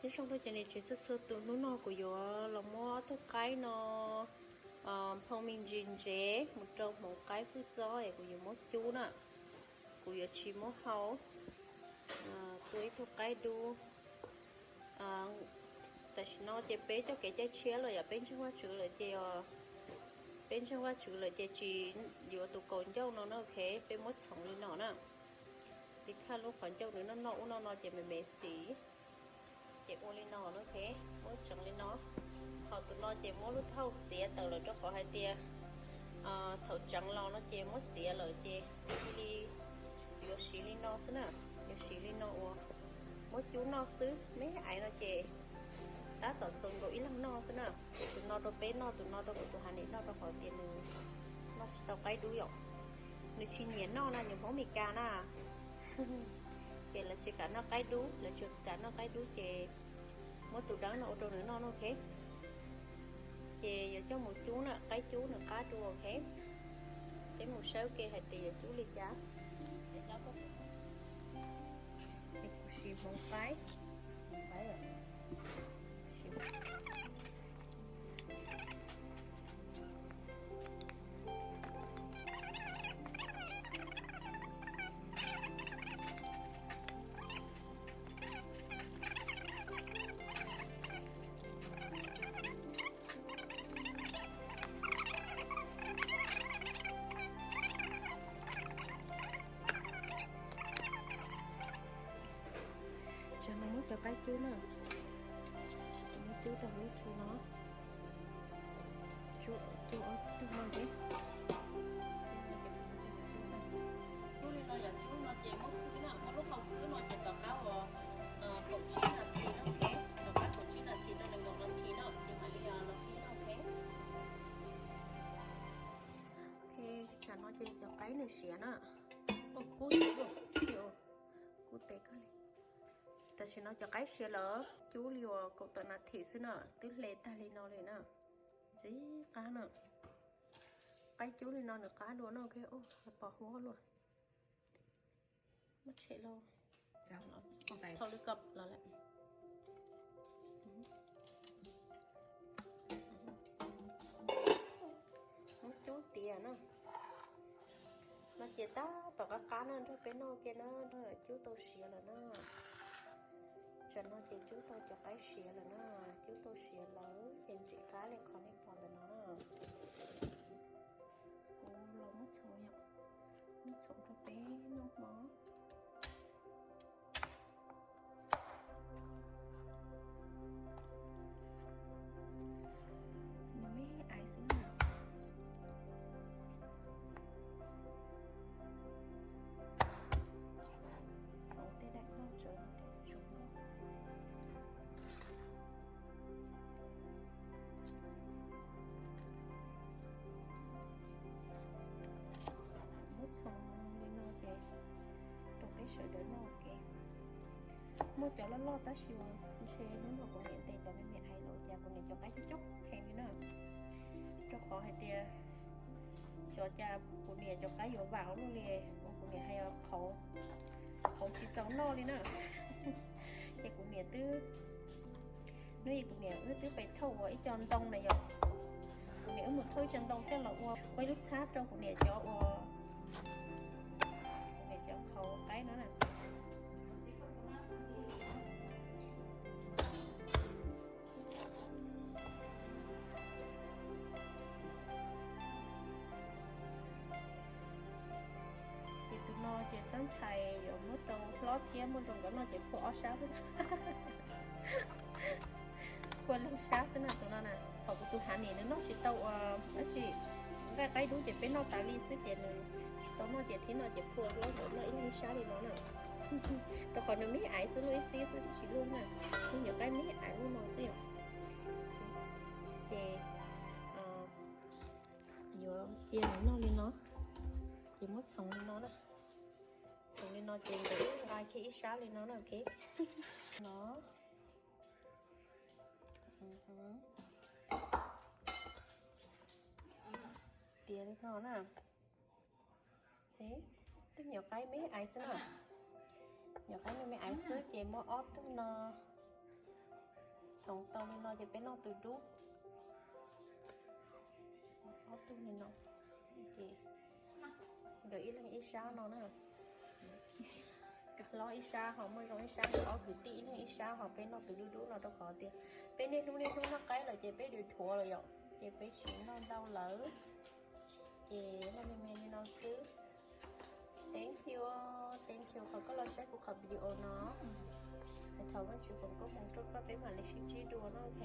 Nyob zoo rau cov niam tsev txhua txhua tus, hnub no kuv yuav los muab ob tug qaib no, phoo me ntsis ntsev mus rau hmoov qaib hwj txob es kuv yuav muab cub na. Kuv yuav tsis muab hau, tua ib tug qaib dub. Tam sim no ces peb coj kev cai tshiab los yog peb ntseeg Vajtswv lawm ces, peb ntseeg Vajtswv lawm ces tsis yuav tus kaus ncauj no na, ok, peb muab txhoov li no na. Li khaj lub qhov ncauj nws noj noj ub noj no ces me me xis, ces ua li no na, ok, muab tseev li no. Ho tus no ces muab lub thauj txiav tawm lawm rau qhov hais tias thaum tseev los no ces muab txiav lawm ces cia li yuav siv li no xwb na, yuav siv li no ua muab cub noj xwb. Me aiv no ces tab tom txaus nkaus ib leeg noj xwb na. Tus no rau peb noj, tus no rau kuv tus ha niam noj rau qhov tias nws noj tsis tau qaib dub yom. Nws tsis nyiam noj na, nyuam Hmoob Meskas na. Ces lawv tsis kam noj qaib dub, lawv tsis kam noj qaib dub ces muab tus dawb no ua rau nws noj no, ok. Ces yuav coj mus cub na, qaib cub nws qab dua, ok. Peb mus saib ua ke hais tias yuav cub li cas. Ces kuv siv hmoov qaib, hmoov qaib. Tsam no muab cov qaib cub na, muab cub rau lub tsu no, cub ob tug no thiab. Cub li no yog cub no ces muab khwb na, muab lub hau khwb no ces tom qab uas kaum tsib nas this no, ok, tom qab kaum tsib nas this rau nees nkaum nas this no ces mam li los qhib no, ok. Ok, tsam no ces cov qaib nws siav na. Kub tes kawg li. Tam sim no cov qaib siav lawm, cub li uas kaum tawm nas this xwb na, twb hle tag li no li na. Ntxim qab na. Qaib cub li no nws qab dua no, ok, pos huab luaj. Muab tshem lauj. Thau lwm koj los lawm. Muab cub tiav na. No ces tab tom qab qab na, nrog peb noj ua ke na, nrog cub tau siav lawm na. Tsam no ces cub tau cov qaib siav lawm na, cub tau siav lawm ces ntxim qab li qhov nej pom ntawm no na. Kuv los muab txhoov yom, muab txhoov rau peb noj hmo. Nws me aiv xwb na. Txhoov tej daim noj tsawv no thiab zoo nkauj. Muab txhoov li no ces rau peb sawv daws noj ua ke. Muaj cov loj loj tab sis uas ntshe hnub no kuv niam ntes cov me me aiv los ua cas kuv niam cov qaib coob coob heev li na. Rau qhov hais tias xyov cas kuv niam cov qaib yuav vam ua luaj li, uas kuv niam hais qhauv, qhauv tsis txaus noj li na. Ces kuv niam twb, hnub ib kuv niam wb twb pais thauj ua ib co ntoo na yom. Kuv niam wb mus thauj ib co ntoo coj los ua, ua ib lub txhab rau kuv niam cov ua, kuv niam cov qhauv qaib no na. Ces tus no ces xab nthais yuav muab rau hlob thiab muaj zoo nkawd noj ces phua ob sab xwb. Phua leeg sab xwb na tus no na. Thaum kuv tus hav nim nws noj tsis tau ua dab tsi, nqaij qaib dub ces peb noj tas li xwb ces nws tsis tau noj ces thib no ces phua hlob nkawd noj ib leeg ib sab li no na. Rau qhov nws me aiv xwb, luaj ib xib xwb twb tsis luaj na. Nyuam qaib me aiv luaj no xwb yom. Ces yuav cia nws noj li no, ces muab txhoov li no na. Txhoov li no ces nkawd nqa kiag ib sab li no na, ok. No. Tiav li no na. Twb nyuam qaib me aiv xwb na. Nyuam qaib me me aiv xwb ces muab ob tug no Txhoov tau li no ces peb noj tus dub. Ob tug li no, ces nkawd ib leeg ib sab no na. Hlob ib sab ho Muaj Zoo ib sab, nkawd ob kwv tij ib leeg ib sab ho peb noj tus dub dub no rau qhov tias peb niaj hnub niaj hnub noj qaib lawm ces peb dhuav dhuav lawm yom, ces peb tsis noj ntau lawm. Ces noj me me li no xwb. Thank you, thank you qhov koj los saib kuv qhov video no. Thov Vajtswv foom koob hmoov rau koj, peb mam li sib ntsib dua no, ok.